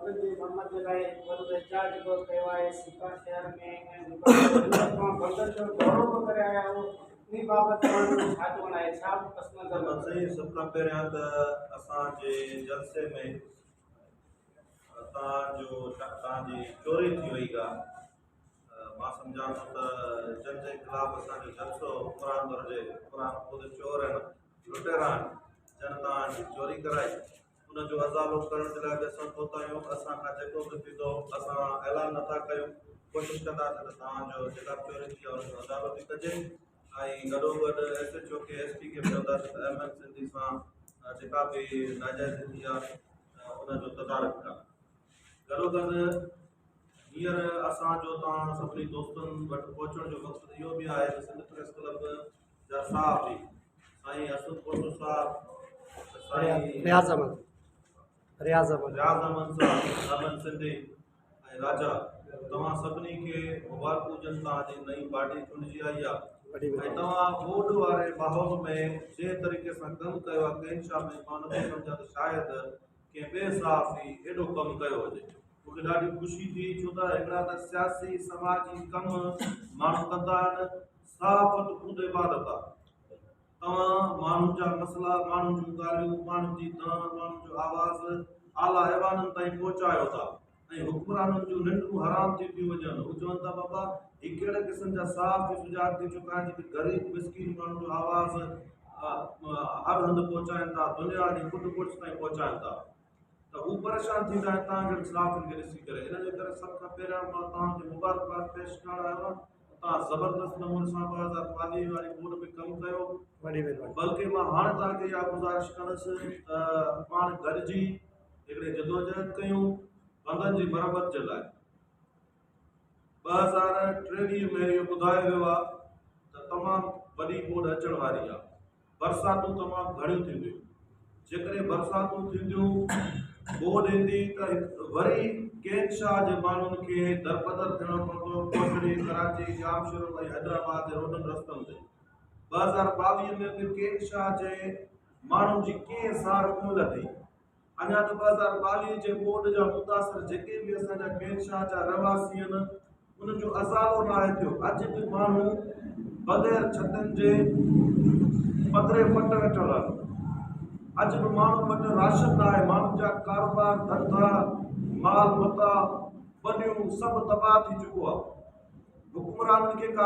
بندن جي مرمت جي لاء هڪ وڏو احتجاج به ڪيو آهي سيتا شهر ۾ ۽ جيڪو توهان بندن جو دورو به ڪري آيا آهيو انهي بابت توهان جو ڇا چوڻ آهي ڇا پس منظر احمد سائين سڀ کان پهريان ته اسان جي جلسي ۾ تان جو تان جي چوري ٿي وئي گا مان سمجهان ٿو ته جن جي خلاف اسان جو جلسو حڪمران ڌر جي حڪمران خود چور آهن لٽيرا آهن جن تان جي چوري ڪرائي ان جو ازالو ڪرڻ جي لاء به اسان پهتا آهيون، اسان کان جيڪو به ٿيندو اسان اعلان نٿا ڪيون، ڪوشش ڪنداسين ته توهان جو جيڪا به چوري ٿي آهي ان جو ازالو به ڪجي ۽ گڏوگڏ ايس ايڇ او کي ايس پي کي به چونداسين ته احمد سنڌي سان جيڪا به ناجائزي ٿي آهي ان جو تدارڪ ڪن. گڏوگڏ هينئر اسان جو توهان سڀني دوستن وٽ پهچڻ جو مقصد اهو به آهي ته سنڌ پريس ڪلب جا صحافي سائين اسد کوسو صاحب، سائين رياض احمد، رياض احمد، رياض احمد صاحب، احمد سنڌي ۽ راجا توهان سڀني کي مبارڪون هجن توهان جي نئين پارٽي چونڊجي آئي آهي ۽ توهان ٻوڏ واري ماحول ۾ جنهن طريقي سان ڪم ڪيو آهي ڪنهن شاهه ۾ مان نٿو سمجهان ته شايد ڪنهن ٻئي صحافي ايڏو ڪم ڪيو هجي مون کي ڏاڍي خوشي ٿي ڇو ته هڪڙا ته سياسي سماجي ڪم ماڻهو ڪندا آهن صحافت خود عبادت آهي. توهان ماڻهن جا مسئلا، ماڻهن جون ڳالهيون، ماڻهن جي دانهن، ماڻهن جو آواز اعليٰ ايوانن تائين پهچايو ٿا ۽ حڪمرانن جون ننڊون حرام ٿي ٿيون وڃن. هو چون ٿا بابا هي ڪهڙي قسم جا صحافي سجاڳ ٿي چڪا آهن جيڪي غريب مسڪين ماڻهن جو آواز هر هنڌ پهچائين ٿا، دنيا جي ڪنڊ ڪڙڇ تائين پهچائين ٿا. ته هو پريشان ٿيندا آهن توهان جهڙن صحافين کي ڏسي ڪري. ان جي ڪري سڀ کان پهريان مان توهان کي مبارڪباد پيش ڪرڻ آيو آهيان ته توهان زبردست نموني سان 2022 واري ٻوڏ ۾ ڪم ڪيو. وڏي مهرباني. بلڪه مان هاڻي توهان کي اها گذارش ڪندس ته پاڻ گڏجي هڪڙي جدوجهد ڪيون بندن جي مرمت جي لاء. 2023 ۾ اهو ٻڌايو ويو آهي ته تمام وڏي ٻوڏ اچڻ واري آهي. برساتون تمام گهڻيون ٿينديون. جيڪڏهن برساتون ٿينديون، ٻوڏ ايندي ته وري ڪين شاهه جي ماڻهن کي دربدر ٿيڻو پوندو ڪوٽڙي، ڪراچي، ڄامشورو ۽ حيدرآباد جي روڊن رستن تي. 2022 ۾ به ڪين شاهه جي ماڻهن جي ڪنهن سار ڪونه لڌي. اڃا ته 2022 جي ٻوڏ جا متاثر جيڪي به اسان جا ڪين شاهه جا رهواسي آهن انهن جو ازالو ناهي ٿيو اڄ به ماڻهو بغير ڇتن جي پڌري پٽ ويٺل آهن اڄ به ماڻهن وٽ راشن ناهي ماڻهن جا ڪاروبار ڌنڌا مال متاع ٻنيون سڀ تباهه ٿي چڪو آهي حڪمرانن کي ڪا.